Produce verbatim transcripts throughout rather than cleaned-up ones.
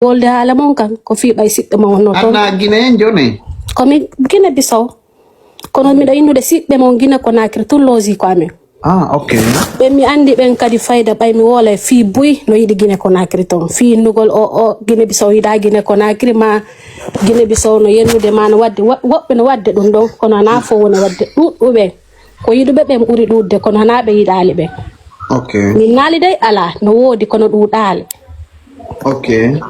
wolde haala mon kan, ko fii ɓay siɓɓe mon wonno toon. Anna Guinée en jooni? Ko mi Guinée Bissau. Kono miɗo innude siɓɓe mon Guinée Conakry, tun loosi ko amen. Ah, ok. Ɓen mi anndi ɓen kadi fayda ɓay mi woola e fii buy no yiɗi Guinée Conakry toon. Fii innugol o, o Guinée Bissau yiɗaa Guinée Conakry, ma Guinée Bissau no yennude, ma no waɗde, wo-, woɓɓe no waɗde ɗum ɗon, kono hanaa fof woni waɗde. Ɗuuɗuɓe ko yiɗuɓe ɓen ɓuri ɗuuɗde, kono hanaa ɓe yiɗaali ɓen. Ok. Min naali dey alaa, no woodi, kono ɗuuɗaali. Ok.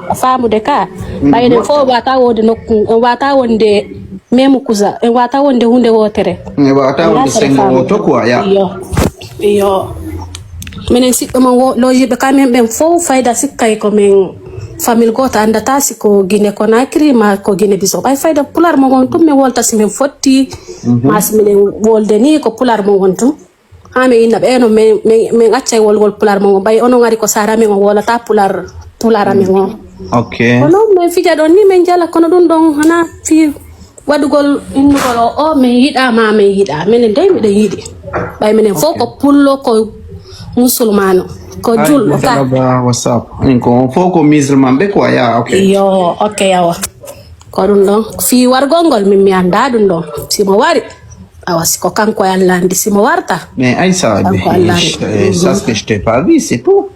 A faamude ka? Mm, ɓay enen fof wata wonde nokku, en wata wonde même kusa, en wata wonde hunde wotere. En wata wonde sengo woto quoi, ya. Iyo. Iyo. Minen siɓɓe mon wo-, looyiɓe ka men ɓen fof fayda sikkay ko men famille gooto, anndata si ko Guinée Conakry ma ko Guinée Bissau. Ɓay fayda pulaar mo ngon tun min wolta si min fotti, ma si minen wolde ni ko pulaar mo ngon tun. Haa min inna ɓe no min, min, min accay wolgol pulaar mo ngon. Ɓay onon ari ko saara men on wolata pulaar, pulaar amen on. Ok. Kono min fija ɗon ni min jala kono ɗum ɗon hana fi waɗugol innugol o, o min yiɗa ma min yiɗa. Minen dey miɗen yiɗi. Ɓay minen fof ko pullo, ko musulmano, ko julɗo ka. Ba WhatsApp. En ko on fof ko musulman ɓe quoi, ya, ok. Yo, ok, yawa. Ko ɗum ɗon. Fii wargol ngol min mi annda ɗum ɗon. Si mo wari. Awa, si ko kanko e Allah anndi si mo warta. Mais Aïssa, kanko Allah anndi. Eh, ça, ce que je t'ai pas vu, c'est tout.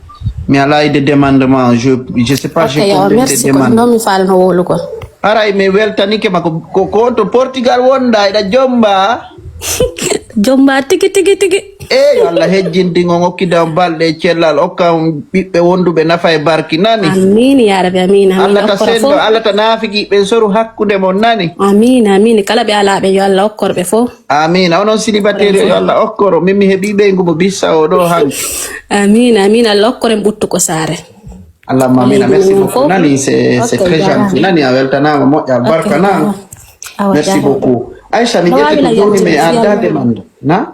Mais à l'âge de demandement, je, je sais pas, ok, j'ai yawa, combien de merci, ko demandes. Ɗum ɗon mi faalno wowlugol. Aray, mi weltanike ma ko, ko, ko to Portugal wonda, eɗa jomba. Jomba tigi, tigi, tigi. Eyi, yo Allah hejjintin on, okkida on balɗe e cellal, okka on ɓiɓɓe wonduɓe nafa e barki, nani? Amiin, ya Rabbi, amiin, amiin. Allah ta okkora senndo, fof. Allah ta naafiki ɓen soru hakkunde mon, nani? Amiin, amiin. Kala ɓe alaa ɓe, yo Allah okkor ɓe fof. Amiin. Onon célibataire, yo Allah okkoro. Min mi heɓi ɓeygu mo Bissau ɗo hanki. Amiin, amiin. Allah okkor en ɓuttu ko saare. Allahumma amina, merci beaucoup. Nani, c'est, c'est très gentil. Nani, a weltanaama, moƴƴa, barka na. Merci beaucoup. Aïcha, mi ƴetti ko jooni mi adda demande. Na?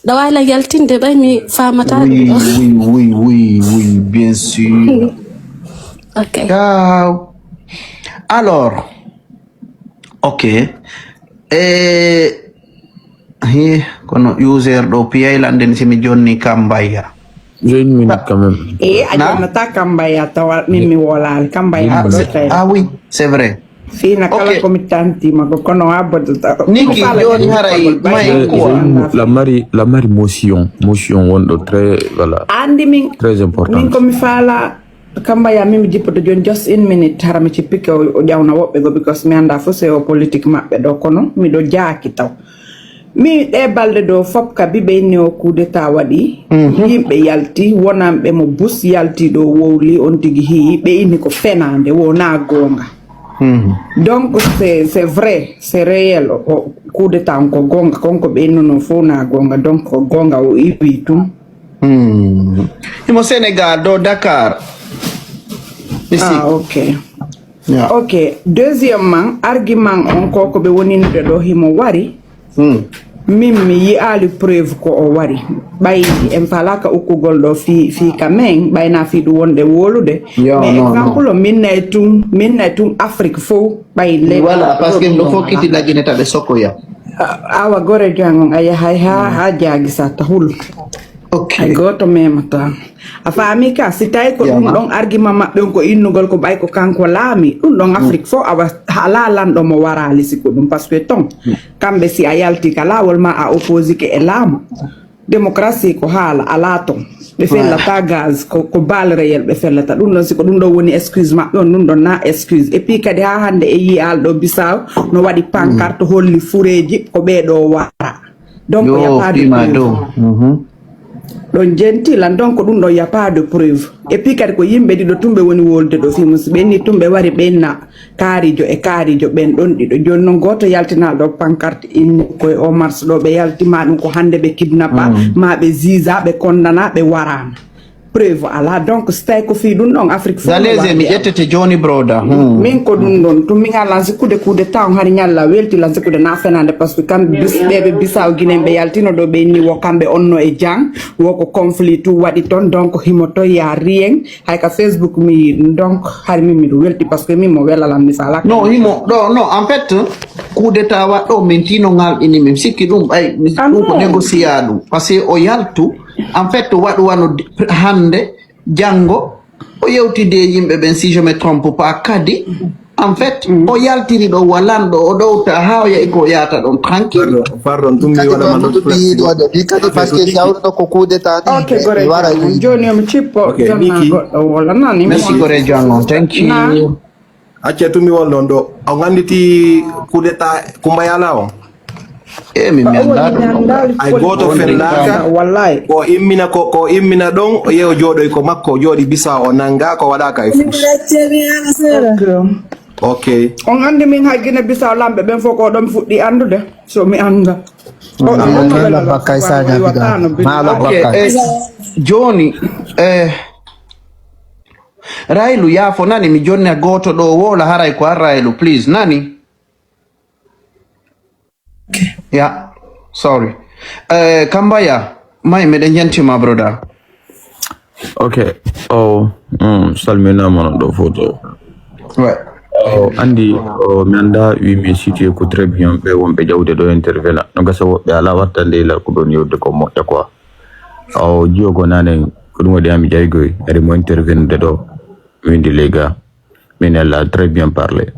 Ɗa waawi la yaltinde ɓay mi faamata ɗum. Oui, oui, oui, oui, oui, bien sûr. Ok. Ciao. Alors, ok. Eh, hi, kono user ɗo piyay landen si mi jonni Kambaya. J'ai une minute quand même. Eh, a jonnata Kambaya tawa min mi wolaali Kambaya. Ah, c'est, ah oui, c'est vrai. Fina kala ko mi tanti ma ko kono a bodata. Niki joni haray may ko. La mari, la mari motion, motion wonɗo très, voilà. Andi min, très important. Min ko mi faala Kambaya min mi jippoto joni just in minute hara mi cippike o, o ƴawna woɓɓe go because mi anda fof c'est o politique maɓɓe ɗo kono miɗo jaaki taw. Mi ɗe balɗe ɗo fof ka biɓe inni o coup d'état waɗi. Yimɓe yalti wonanɓe mo bus yalti ɗo wowli on tigi hiyi ɓe inni ko fenande wona goonga. Donc c'est, c'est vrai, c'est réel. O coup d'état on ko goonga, kon ko ɓe innuno fof na goonga, donc ko goonga o iwi tun. Himo Sénégal ɗo Dakar. Ici. Ah, ok. Ok. Deuxièmement argument on ko ko ɓe woninude ɗo himo wari. Min mi yi'aali preuve ko o wari. Ɓay en falaka ukkugol ɗo fii fii ka men ɓayna fii ɗum wonde wolude. Mais exemple min nay tun min nay tun Afrique fof ɓay le. Voilà, parce que ɗo fof kiti lagine taɓe sokoya. Awa gore jangon a yahay ha ha jagi sa tahul. Ok. Ay goto memata. A faami ka si tawi ko ɗum ɗon argument maɓɓe on ko innugol ko ɓay ko kanko laami ɗum ɗon Afrique fof awa alaa lanɗo mo waraali si ko ɗum parce que ton kamɓe si a yalti ka laawol ma a opposike e laamu. Démocratie ko haala alaa ton. Ɓe fellata gaz ko ko bal réel ɓe fellata ɗum ɗon si ko ɗum ɗon woni excuse maɓɓe on ɗum ɗon na excuse et puis kadi ha hannde e yiyaal ɗo bisaw no waɗi pancarte holli fureeji ko ɓee ɗo wara. Donc il y a pas de preuve. Ɗon jenti lan donc ɗum ɗo y a pas de preuve. Et puis kadi ko yimɓe ɗiɗo tun ɓe woni wolde ɗo fii musiɓe ni tun ɓe wari ɓe inna kaarijo e kaarijo ɓen ɗon ɗiɗo joni noon gooto yaltinaɗo pancarte inni koye o mars ɗo ɓe yalti ma ɗum ko hannde ɓe kidnappa ma ɓe juge a ɓe condamna ɓe warama. Preuve alaa donc so tawi ko fii ɗum ɗon Afrique fof. Zaleze mi ƴettete jooni broda. Min ko ɗum ɗon tun min a lansi kude kude taw hari ñalla welti lansi kude na fenande parce que kamɓe ɓeɓe bisaw guinen ɓe yaltino ɗo ɓe inni wo kamɓe onno e jang wo ko conflit tout waɗi ton donc himo toya rien. Hay ka Facebook mi yi ɗum donc hari min miɗo welti parce que min mo welalan mi sala. Non himo ɗo non en fait coup d'état waɗɗo min tino ngalɗini min sikki ɗum ɓay ɗum ko négocier ɗum parce que o yaltu en fait waɗu wano hannde janngo. O yewtidi e yimɓe ɓen, si je me trompe pas, kadi, en fait, o yaltiri ɗo walanɗo, o ɗowta haa o yahi ko o yahata ɗon tranquille. Pardon, pardon, tun mi kadi waɗa ma Mamadou not ɓe yiɗi waɗde ɗi kadi, parce que si hawruno ko coup d'état ni, ok, ɓe, ɓe wara yiɗi. Jooni mi cippo. Ok, jonna Niki. Goɗɗo wala nani. Merci, goreejo an on. Thank you. Acce tun mi wol ɗon ɗo. On annditi coup d'état Kumba Yala on? E mi mi anndaa ɗum ɗon. Ay gooto fellaaka. Wallahi. Ko immina ko, ko immina ɗon, o yeewa jooɗoy ko makko, o jooɗi Bisa o nannga, ko waɗaaka e fus. Ok. On anndi min hay Gine Bisaw lamɓe ɓen fof ko ɗon fuɗɗi anndude. So mi annda. Mala Bakkay Sadio Biɗa. Mala Bakkay. Jooni, eh, Raylu, yaafo nani, mi jonna gooto ɗo wowla, haray ko an Raylu, please, nani? Ya, sorry. Eh, Kambaya, may, meɗen jantima, broda. Ok. Oh, mm, salminama non ɗo foto. Ouais. Oh, anndi, oh, mi annda, wi mi situé ko très bien ɓe wonɓe jawde ɗo intervena. No gasa woɓɓe ala wattande ila ko ɗon yewde ko moƴƴa quoi. Oh, jiyo ko nanen, ko ɗum waɗi ami jaygoy, ari mo intervenir ɗo, windi les gars. Min elle a très bien parlé.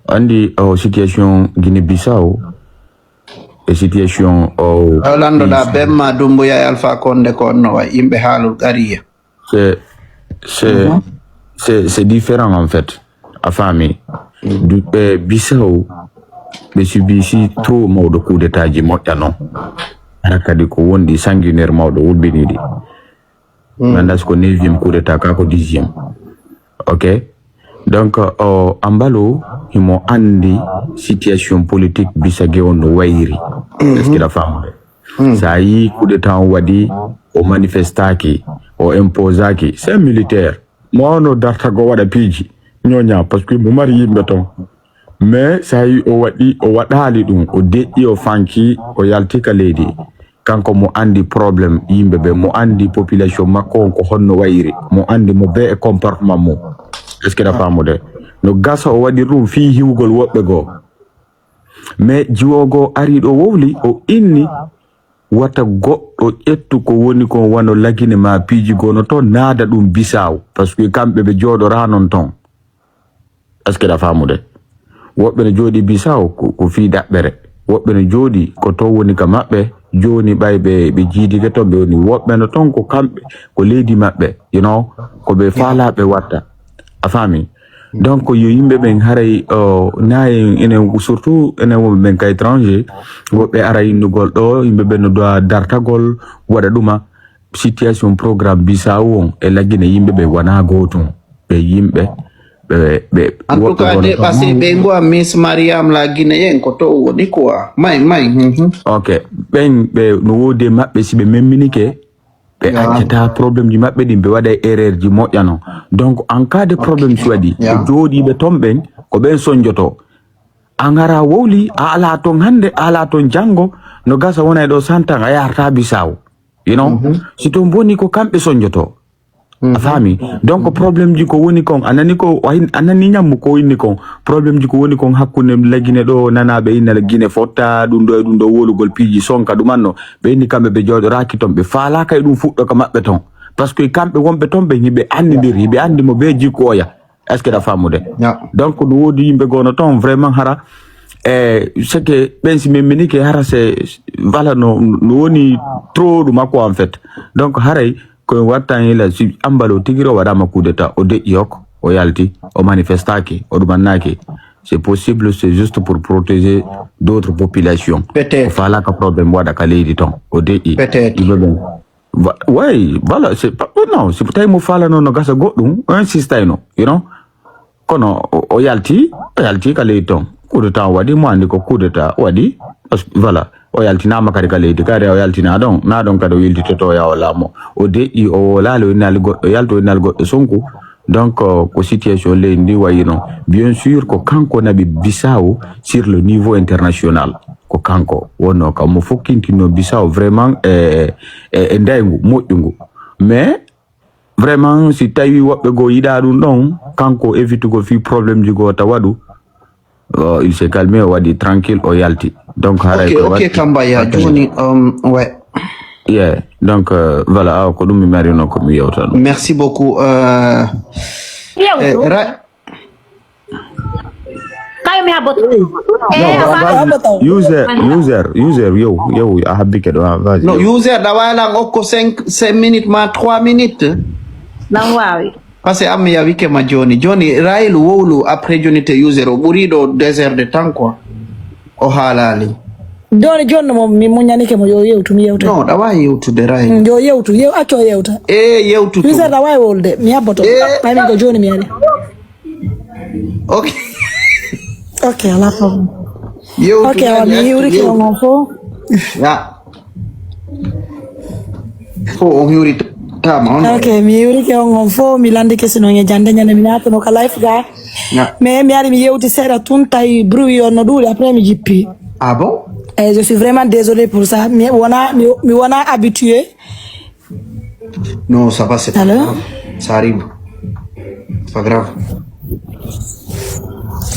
Anndi, oh, situation Guinée Bissau, e situation o lanɗoɗa Bemma Dumbuya e Alpha Condé ko onno way yimɓe haalul qariya. C'est, c'est, c'est, c'est différent en fait. A faami? Du, ɓe Bissau, ɓe subisi trop mawɗo coup d'état ji moƴƴa non. Hara kadi ko wonɗi sanguinaire mawɗo wulbiniɗi. Mi annda si ko neuvième coup d'état ka ko dixième. Ok. Donc, o Ambalo himo anndi situation politique bisage on no wayiri. Est-ce que la femme? Sa yi coup d'état on waɗi, o manifestaki, o imposaki, c'est un militaire. Mo ono dartago waɗa piiji, ñoña, parce que mo mari yimɓe ton. Mais sa yi o waɗi, o waɗali ɗum, o deƴƴi, o fanki, o yalti ka leydi. Kanko mo anndi problème yimɓe ɓe, mo anndi population makko on ko honno wayiri, mo anndi mo bee e comportement mum. Est-ce que ɗa faamude? No gasa o waɗi ɗum fii hiwgol woɓɓe goo. Mais jiwo goo ari ɗo wowli, o inni wata goɗɗo ƴettu ko woni kon wano Lagine ma piiji goo no ton, naada ɗum Bisaaw, parce que kamɓe ɓe jooɗoraa non ton. Est-ce que ɗa faamude? Woɓɓe no jooɗi Bisaaw ko, ko fii daɓɓere. Woɓɓe no jooɗi ko to woni ka maɓɓe. Jooni ɓay ɓe, ɓe jiidike ton, ɓe woni woɓɓe no ton ko kamɓe, ko leydi maɓɓe, you know, ko ɓe faalaa ɓe watta. A faami? Donc, yo yimɓe ɓen haray, o, na en, enen, surtout enen wonɓe ɓen ka étranger, woɓɓe ara innugol ɗo, yimɓe ɓen no dowa dartagol, waɗa ɗuma. Situation programme Bissau on e Lagine yimɓe ɓe wona gootum. Ɓe yimɓe, ɓe, ɓe, en tout cas, de, parce que ɓe ngo a Miss Mariam la Guinéen ko to woni quoi. May, may, mhm. Ok. Ɓen, ɓe no woodi e maɓɓe si ɓe memminike, ɓe accata problème ji maɓɓe ɗin, ɓe waɗa erreur ji moƴƴa non. Donc, en cas de problème si waɗi, ɓe jooɗiiɓe ton ɓen, ko ɓen sonjoto. An hara wowli, a ala ton hannde, a ala ton janngo, no gasa wona e ɗo santan, a yaharta Bissau. You know? Si ton boni ko kamɓe sonjoto. A faami? Donc, problème ji ko woni kon, a nani ko, a hin-, a nani ñammu ko inni kon. Problème ji ko woni kon hakkunde Lagine ɗo, nanaaɓe inna Lagine fotta, ɗum ɗo e ɗum ɗo wolugol piiji sonka ɗum anno. Ɓe inni kamɓe ɓe jooɗoraaki ton, ɓe faalaaka e ɗum fuɗɗo ka maɓɓe ton. Parce que kamɓe wonɓe ton ɓe hiɓe anndindiri, hiɓe anndi mo bee jikku oya. Est-ce que ɗa faamude? Donc, no woodi yimɓe goo no ton, vraiment, hara, e, c'est que ɓen si min minike, hara c'est, voilà, no, no woni trop ɗum makko, en fait. Donc, haray, ko en wattan ila, si Ambalo tigi ro waɗama coup d'état, o deƴƴi hok, o yalti, o manifestaki, o ɗumannaaki. C'est possible, c'est juste pour protéger d'autres populations. Peut-être. O faalaka problème waɗa ka leydi ton, o deƴƴi. Peut-être. Yimɓe ɓen. Wa-, way, voilà, c'est pas, non, si tawi mo faalano no gasa goɗɗum, o insistayno, you know. Kono o, o yalti, o yalti ka leydi ton. Coup d'état waɗi, mo anndi ko coup d'état waɗi. Parce que, voilà, o yaltinaama kadi ka leydi, kadi o yaltina ɗon, na ɗon kadi o yiltitoto yawo laamo. O deƴƴi, o wolaali, o innali goɗɗo yalti, o innali goɗɗo sonku. Donc, euh, ko situation leydi ndi wayi non. Bien sûr, ko kanko naɓi Bissau sur le niveau international. Ko kanko wonno kam mo fokkintinno Bissau vraiment e, e, e ndaygu moƴƴugu. Mais vraiment, si tawi woɓɓe goo yiɗa ɗum ɗon, kanko évitugo fii problème ji goo ta waɗu, euh, il s'est calmé, o waɗi tranquille, o yalti. Donc, haray ok, ko ok, waɗi Kambaya, jooni, um, ouais. Yeah. Donc, euh, voilà, awa ko ɗum mi marino ko mi yewta ɗum. Merci beaucoup. Euh, Yewtu. eh, ra- Kayo mi habboto. Eh, Non, a faala. vas-y. User, user, user, yow, yow, a habbike ɗo, ah, vas-y, No, yow. User, ɗa wawi lan okko cinq, cinq minutes ma trois minutes. Lan waawi. Parce que an mi yawike ma joni. Joni, Rail wowlu après joni te User o ɓuri ɗo deux heures de temps quoi. O haalali. Joni joni mo mi muñanike mo yo yewtu mi yewta. No, ɗa wawi yewtude Rail. Mm, yo yewtu, yew acco yewta. E yewtu tu. User ɗa wawi wolde, mi habboto. Eh. Ɓay min ko joni mi ari. Ok. Ok, ala problème. Yewtu. Ok, awa mi hiwrike on on fof. Ya. Fo on hiwritama on. Ok, mi hiwrike on on fof, mi landike sino e jande ñande mi naatuno ka life ga. Ya. Mais mi ari mi yewti seeɗa tun tawi bruit on no ɗuuɗi après mi jippi. Ah bon? Et je suis vraiment désolée pour ça. Mi wona mi, mi wona habitué. Non, ça va, c'est pas Allô? Grave. Ça arrive. C'est pas grave.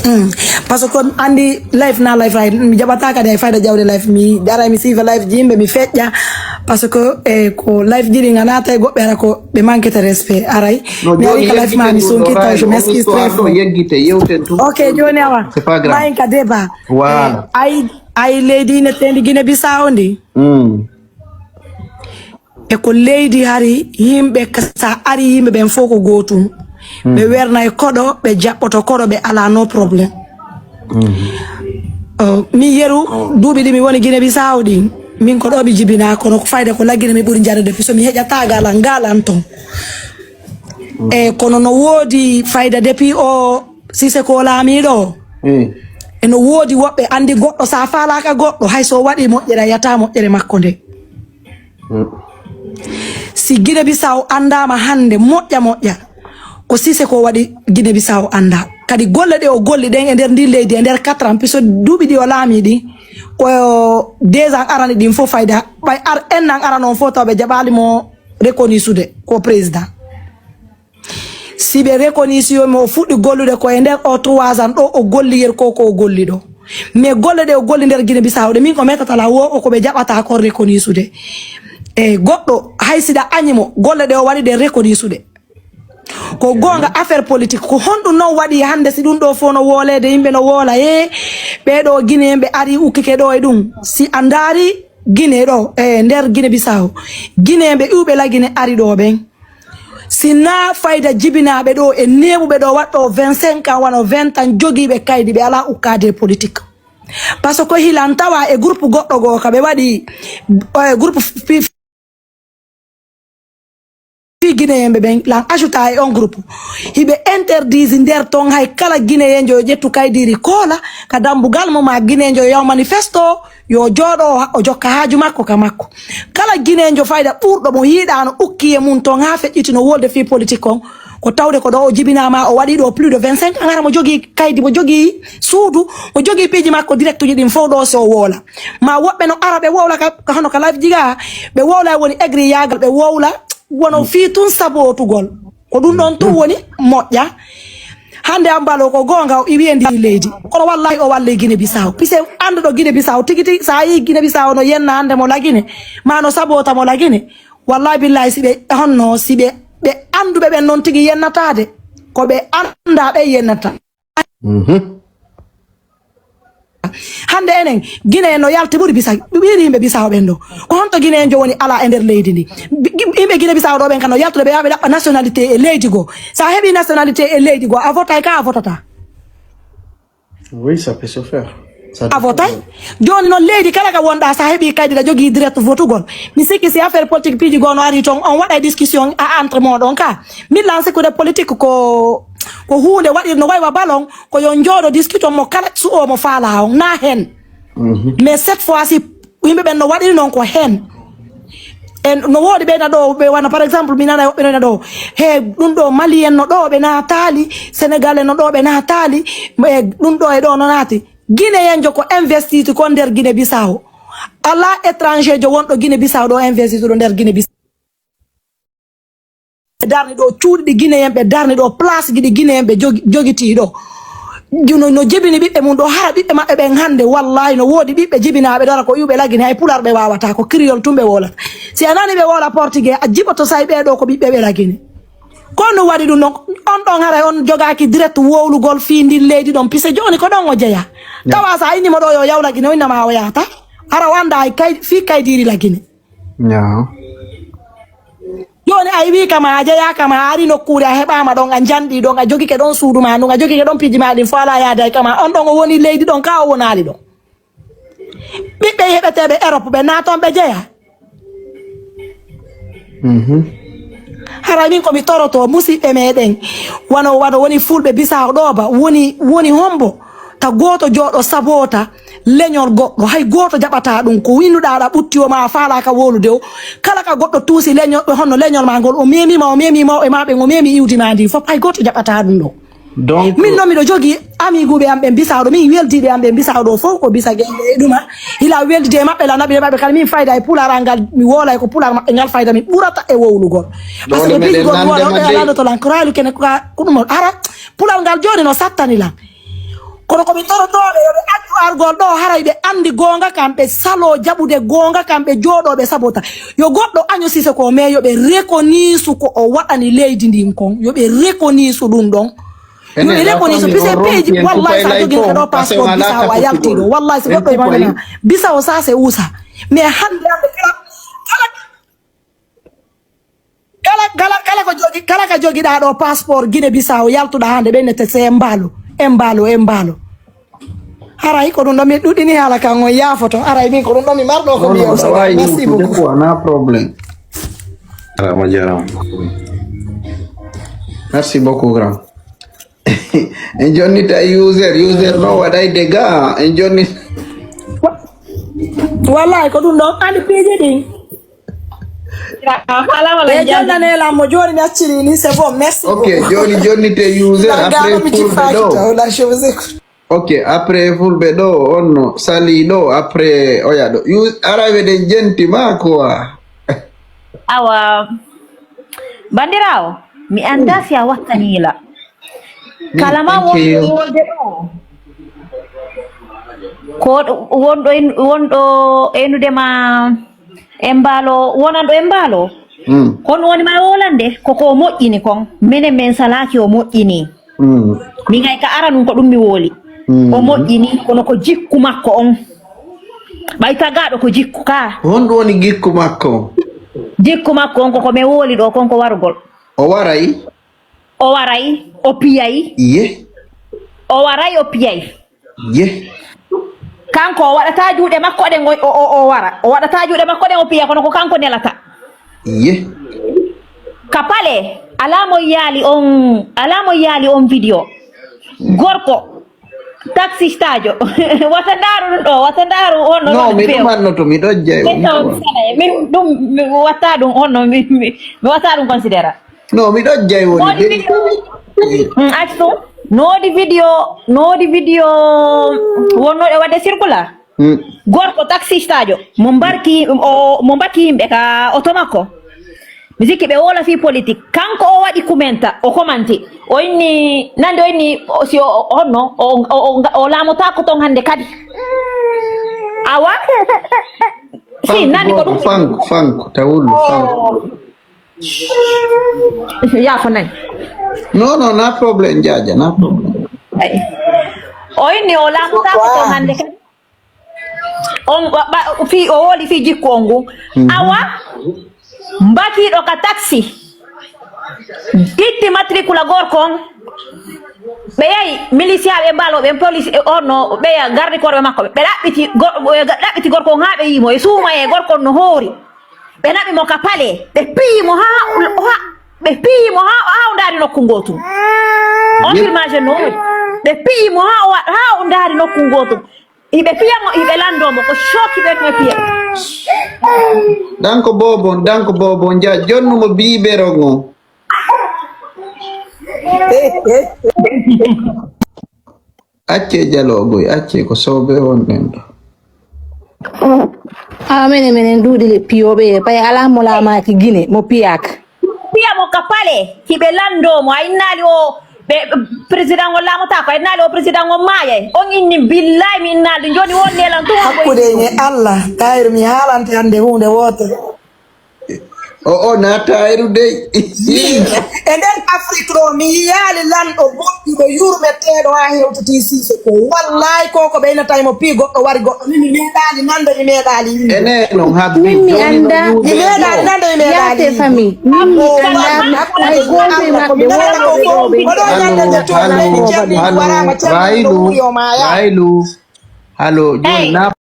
Mm. Parce que andi life na life ay mi jaɓata kadi ay fayda jawde life mi ara mi siifa life ji yimɓe mi feƴƴa parce que e ko life ji ɗi ganata e goɓɓe ara ko ɓe manquete respect aray No, mi ari joni ka life ma mi yeggiten sonki ɗum, taw je ɗo, m'excuse ɗo, très ɗo, fort. yeggite, yewten tun. Ok, joni awa C'est pas grave. Mayen ka débat. Voilà. Eh, ay ay leydi ine tendi Guinée Bissau ndi. Mm. E ko leydi hari yimɓe ka- sa ari yimɓe ɓen fof ko gotum ɓe werna e koɗo ɓe jaɓɓoto koɗo ɓe ala no problème. Oh, min yeru duuɓi ɗi mi woni Guinée Bissau ɗin min ko ɗo mi jibina kono ko fayda ko laggine mi ɓuri jarude puisque mi heƴata galan galan ton. E kono no woodi fayda depuis o sise ko laamiɗo o. Mm. Eno woodi woɓɓe andi goɗɗo sa falaka goɗɗo hay so waɗi moƴƴere a yata moƴƴere makko nde. Si Guinée Bissau andama hande moƴƴa moƴƴa ko sise ko waɗi Guinée Bissau anda kadi golle ɗe o golli ɗen e nder ndi leydi e nder quatre ans puisque duuɓi ɗi o laami ɗi ko deux ans arani ɗin fof fayda ɓay ar en an arano on fof taw ɓe jaɓali mo reconnu sude ko président. Si ɓe reconnu si yomi o fuɗɗi gollude ko e nder o trois ans ɗo o golli yer ko ko o golli ɗo mais golle ɗe o golli nder Guinée Bissau ɗe min ko metata la wo o ko ɓe jaɓata ko reconnu sude e goɗɗo hay siɗa añi mo golle ɗe o waɗi ɗe reconnu sude. Ko goonga affaire politique ko honɗum noon waɗi hannde si ɗum ɗo fof no woolede yimɓe no woola e ɓeɗo Guinée ɓe ari ukkike ɗo e ɗum si a ndaari Guinée ɗo e nder Guinée Bissau Guinée ɓe iwɓe la Guinée ari ɗo ɓen. Si na fayda jibinaaɓe ɗo e neeɓuɓe ɗo waɗɗo vingt cinq ans wano vingt ans jogiiɓe kaydi ɓe alaa ukkaade e politique. Parce que hilan tawa e groupe goɗɗo goo ka ɓe waɗi e groupe fi guinéen ɓe ɓen lan ajouta e on groupe hiɓe interdisi nder ton hay kala guinéen jo ƴettu kaydiri koola ka dambugal mo ma guinéen jo yaw manifesto yo jooɗo o jokka haaju makko ka makko kala guinejo fayda ɓurɗo mo yiɗano ukki e mum ton ha feƴƴitino wolde fi politique on ko tawde ko ɗo o jibinama o waɗi ɗo plus de vingt cinq ans hara mo jogui kaydi mo jogui suudu mo jogui piiji makko direct uji ɗin fof ɗo so woola ma woɓɓe no ara ɓe wowla ka hono ka life jiga ɓe wowla woni aigri yagal ɓe wowla wono fi tun sabotugol ko ɗum ɗon tun woni moƴƴa hannde an mbalo ko goonga o iwi e ndi leydi kono wallahi o wallay guine bisaw pise annduɗo guine bisaw tigi tigi so a yi guine bisaw no yenna hannde mo lagine ma no sabota mo lagine wallahi billahi si ɓe honno si ɓe ɓe annduɓe ɓen noon tigi yennataade ko ɓe annda ɓe yennata hannde enen guine en no yalti ɓuri bisa ɓiiri yimɓe bisaw ɓen ɗo ko honto guine en jo woni ala e nder leydi ndi yimɓe guine bisaw ɗo ɓen ka no yaltude ɓe yaɓe ɗaɓɓa nationalité e leydi goo sa heɓi nationalité e leydi goo a votay ka a votata Oui, ça peut se faire. Ça a votay dépend. Joni noon leydi kala ka wonɗa sa heɓi kaydi ɗa jogui direct votugol mi sikki si affaire politique piiji goo no ari toon on waɗa discussion a entre moɗon ka min lan sikkude politique ko ko hunde waɗir no waywa ballon ko yo jooɗo discute on mo kala suɓo mo faala on na hen mais cette fois ci yimɓe ɓen no waɗiri noon ko hen e no woodi ɓeyna ɗo ɓe wona par exemple mi nana woɓɓe noyna ɗo he ɗum ɗo malien no ɗo ɓe naataali sénégalais no ɗo ɓe naataali e ɗum ɗo e ɗo no naati guinéen jo ko investiti ko nder guine bisaw ala étranger jo wonɗo guine bisaw ɗo investiti ɗo nder guine bisaw ɓe darni ɗo cuuɗi ɗi guinéen ɓe darni ɗo place ji ɗi guinéen ɓe jogi- jogiti ɗo Juno no jibini ɓiɓɓe mum ɗo, hara ɓiɓɓe maɓɓe ɓen hannde, wallahi no woodi ɓiɓɓe jibinaaɓe ɗo, hara ko iwɓe lagine, hay pular ɓe waawata, ko kriyol tun ɓe wolata. Si a nani ɓe wola portugais, a jiɓoto say ɓee ɗo ko ɓiɓɓe ɓe lagine. Ko no waɗi ɗum ɗon? On ɗon haray on jogaaki direct wowlugol fii ndin leydi ɗon, pise jooni ko ɗon o jeyaa. Tawa sa inni mo ɗo yo yaw lagine, o innama o yahata. Hara o annda hay kay-, fii kaydiiri lagine. Jooni a iwi kama, a jeyaa kama, a ari nokkuure, a heɓaama ɗon, a janɗi ɗon, a jogike ɗon suudu ma ndun, a jogike ɗon piiji ma ɗin, fo alaa yaade hay kama. On ɗon o woni leydi ɗon, ka o wonaali ɗon. Ɓiɓɓe heɓeteeɓe Europe ɓe naaton ɓe jeyaa. Haray min ko mi toroto musiɓɓe meɗen, wano, wano woni fulɓe Bisaawo ɗo ba, woni, woni hombo? Ta gooto jooɗo saboota leñol goɗɗo, hay gooto jaɓataa ɗum. Ko winnuɗaa ɗa ɓutti o ma a faalaaka wowlude o. Kala ka goɗɗo tuusi leñol, honno leñol ma ngol, o meemii ma, o meemii mawɓe ma ɓen, o meemii iwdi ma ndin fof, hay gooto jaɓataa ɗum ɗo. Donc, min noon miɗo jogii amiguuɓe am ɓen Bisaawo ɗo, min weldiiɓe am ɓen Bisaawo ɗo fof ko Bisa Gelle e ɗuma. Ila weldide e maɓɓe, la naɓi e maɓɓe kala, min fayda e pulaar ngal, mi woolay ko pulaar maɓɓe ngal fayda, mi ɓurata e wowlugol. Parce que piiji gol woɗo ɓe landoto lan, ko raalu kene ko ɗum ara. Pulaar ngal jooni no sattani lan. Kono ko mi torotooɓe yo ɓe accu argol ɗo, haray ɓe anndi goonga kam, ɓe saloo jaɓude goonga kam, ɓe jooɗoo ɓe sabota. Yo goɗɗo año sise ko, mais yo ɓe rekoniisu ko o waɗani leydi ndin kon, yo ɓe rekoniisu ɗum ɗon. Yo ɓe rekoniisu, pise peeji, wallahi, sa jogii ka ɗo passeport Bisa o a yaltii ɗo. Wallahi, si goɗɗo e maɓɓe na Bisa o sa se usa. Mais hannde, hannde, kala, kala Kala, kala, kala ko jogi, kala ka jogiɗaa ɗo passeport Guinée Bissau, yaltuɗaa hannde, ɓe nete se en mbaalo, en mbaalo, en mbaalo. Haray ko ɗum ɗo mi ɗuɗɗini haala kan on yaafoto. Haray min ko ɗum ɗo mi marɗo ko mi yewta. Merci beaucoup. Wala problème. Alama jarama. Merci beaucoup, grand. En jonni tawi user, user no waɗay dégâts. En jonni. Wallahi ko ɗum ɗo andi piiji ɗin. Ɓe jannane lan mo jooni, mi acciri ni, c'est bon, merci beaucoup. Ok, jooni, jooni te user, après fulɓe ɗo. Ok, après fulɓe ɗo, on no sali ɗo, après oya ɗo. Us-, ara ɓe ɗen jenti ma quoi. Awa, bandirawo, mi anda si a wattani la. Kala ma wonɗo e wolde ɗo. Ko wonɗo en, wonɗo enude ma e mbaalo, wonanɗo e mbaalo. Mm. Kono woni ma e wolande, ko ko o moƴƴini kon. Menen men salaaki o moƴƴini. Mm. Min hay ka ara nun ko ɗum mi woli. Mm. O moƴƴini, kono ko jikku makko on. Ɓay tagaaɗo ko jikku ka. Honɗum woni jikku makko on? Jikku makko on ko ko mi woli ɗo kon ko warugol. O waray? O waray, o piyay. Iye. O waray, o piyay. Iye. Kanko o waɗata juuɗe makko ɗen o, o, o, o wara. O waɗata juuɗe makko ɗen o piya, kono ko kanko nelata. Iye. Ka pale, alaa mo yaali on, alaa mo yaali on video. Gorko, taxi stajo. Wata ndaaru ɗum ɗo, wata ndaaru on no. No, mi ɗumanno to, mi ɗo jey. Min ɗum, mi watta ɗum on no, mi, mi, mi watta ɗum considéra. No, miɗo jey woni. Noodi de video. Mm, actu. Noodi video, noodi video wonnoɗo wadde circula. Mm. Gorko taxistajo mo mbarki, o, mo mbaki yimɓe ka oto makko. Mi sikki ɓe wola fii politique. Kanko o waɗi kumenta, o komanti. O inni, nande o inni, o, si o, o, honno, o, o, o, o laamotako ton hande kadi. Awa. Si, nani ko ɗum. Fanko, fanko, tawullu, fanko. Yaafo nayi. Non, non, na problème, Jaaja, na problème. Ay. O inni o laamotako ton hande kadi. On wa-, ba-, fii, o woli fii jikku on ngu. Mhm. Awa, mbakiiɗo ka taxi. Itti matricule gorko on. Ɓe yahi miliciaɓe mbaalo, ɓen police, e on no, ɓe ya garde corps ɓe makko ɓe. Ɓe ɗaɓɓiti go-, ɓe ga-, ɗaɓɓiti gorko on haa ɓe yii mo. E suumayee gorko on no hoori. Ɓe naɓi mo ka pale, ɓe piyi mo haa, haa, ɓe piyi mo haa, haa o ndaari nokku ngootu. On filmage no, ɓe piyi mo haa o wa-, haa o ndaari nokku ngootu. Hiɓe piya mo, hiɓe lanndo mo, ko cooki ɓe no piya. Danko Bobo, Danko Bobo, nja jonnu mo biibero ngo. Accee jaloogoy, accee ko soobe wonɗen ɗo. Ah, menen, menen duuɗi le piyooɓe, pay alaa mo laamaaki Gine, mo piyaaka. Piya mo ka pale, hiɓe lanndo mo, a innaali o, ɓe président o laamotaako, en naali o président o maayay. On inni, billahi mi innaalde, jooni o nelan tun. Hakkude en e Allah, Tahiru, mi haalante hannde huunde wootere. O, o, na Tahiru dey. E nden Afrik ɗo, mi yiyaali lanɗo boɗɗuɗo yurmeteeɗo haa hewtiti Siise ko. Wallahi, ko ko ɓeynata e mo pii goɗɗo wari goɗɗo. Min mi meeɗaali nande, mi meeɗaali yimɓe. Ene non habbi. Min mi annda. Mi meeɗaali nande, mi meeɗaali yimɓe. Famille. Min mi annda. Hay gooto e maɓɓe wooɓe rewɓe. Oɗo ñande nde toon, min ceerni waraama, ceerni ɗo wuri o maaya. Raylu. Halo, jooni na